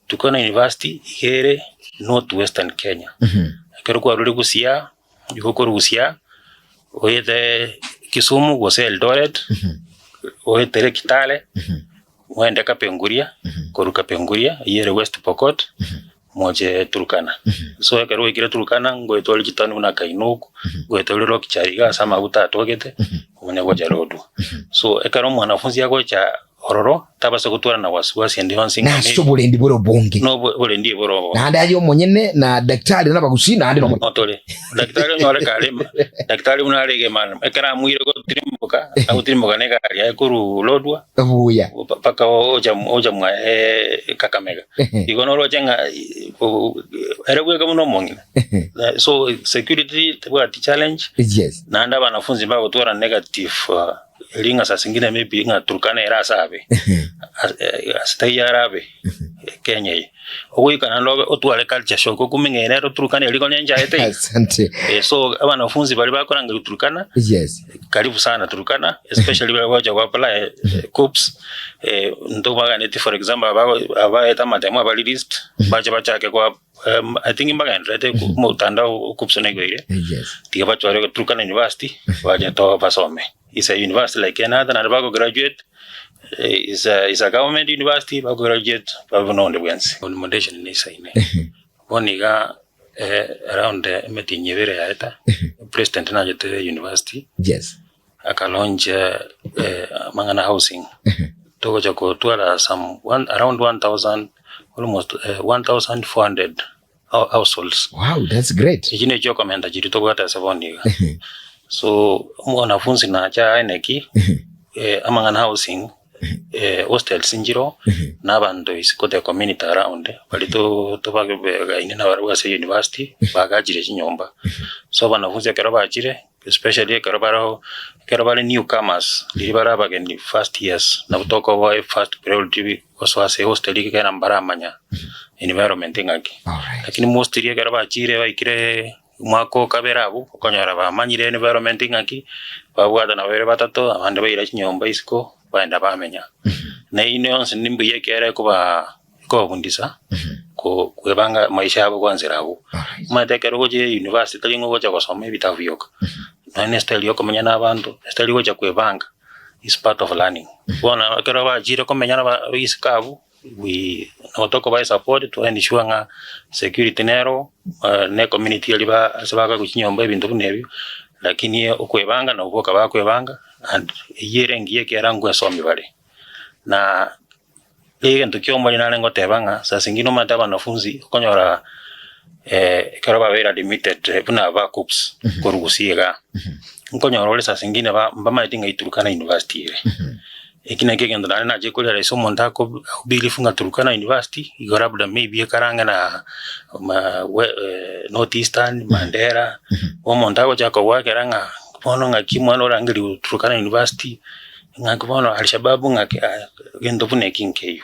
Turkana University iga ere North Western Kenya. Ekero kwarure Gusii, igo okorwa Gusii oete Kisumu gose Eldoret, oetere Kitale, ogende Kapenguria, korwa Kapenguria eywo ere West Pokot, moche Turkana. So ekero gwaikire Turkana ngoetwa ore chitaoni buna Kainuk, ngoetwa ore Lokichar iga ase amaguta atogete, omanye gocha Lodwar. So ekero omwanafunzi agocha ororo, tabasa gotwara na wasiwasi ende yonsi ng'a Nase oborendi bore obonge. Noborendi bore obonge. Naende aye omonyene na daktari na abagusii naende nomo. Notore. Daktari onyore kare daktari buna are egemani ekero amuire gotirimboka agotirimboka na egari yaye korwa Lodwar Buya. mpaka ocha ocha mwaye Kakamega. Igo noroche ng'a ere bweka buna omong'ina. So security tebwati challenge naende abanafunzi mbagotwara negative Erio ng'a saa zingine maybe ng'a Turkana ere ase abe, ase taiyo arabe Kenya eye. Ogoika naende obe otware culture shock okume ng'a ere Turkana eria konya nchaete iga. Asante. So abanafunzi baria bakorangeria Turkana, karibu sana Turkana, especially baria bagocha go apply KUCCPS, ntobaganeti for example aba abaete amatemo aba released, bache bachake go I think mbagendererete omotandao o KUCCPS naigoire, tiga bachore Turkana University bache to basome. Is a university like any other naende bago graduate is a government university bago graduate babe buna onde bwensi. Accommodation neisaine, bono iga around emetienyi ebere yaeta, president nachete university, aka launch amang'ana housing, togocha kotwara some one around 1000 almost 1400 households. Wow, that's great. Echi nechio okomenta chiria tobwate ase bono iga. So omwanafunzi nacha aye ki amang'ana housing hostels nchiroo na abanto isiko the community around baria tobabegaine nabarabwo ase university bagachire chinyomba. So abanafunzi ekero bachire especially ekero baroo ekero bare new comers riria bare abageni first years nabo tokoboa first priority gosoa ase hostel ekero mbaramanya environment ng'aki. Lakini mostly ekero bachire baikire omwaka o kabere abwo, okonyora bamanyire environment ng'aki, babwata nabo babere batato, abande baira chinyomba isiko, baenda bamenya. Na eyio yonsi nimbuya ekiagera ekobaa ekobabundisa ko kwebanga maisha yabo kwanzera abwo. Omanyete ekero ogochia university tari ng'a ogocha gosoma ebitabu bioka, nonye na estyle ya okomenya na abanto, estyle ya ogocha kwebanga is part of learning. Bono ekero bachire komenya na aba isiko abwo, we nabo tokobae support to ensure ng'a security nero na ecommunity eria ba ase bakoegwa chinyomba ebinto buna ebio, lakini okwebanga nabo boka bakwebanga and eyio ere engiya ekiagera ngoesomi bare. Na egento kia omoerio nare ngoteba ng'a saa zingine omanyete abanafunzi okonyora ekero babeire admitted buna ba KUCCPS korwa gusii igaa, nkonyora ore saa zingine ba mbamaeti ng'a Turkana University ere. Eki nakio egento naende nachire korealize omonto ako believe ng'a Turkana University igo labda maybe ekare ang'e na North Eastern, Mandera, omonto agochaka kogoakera ng'a bono ng'aki omwana orangeriwe Turkana University, ng'aki bono Alshababu ng'aki aya, egento buna eki nkeiyo.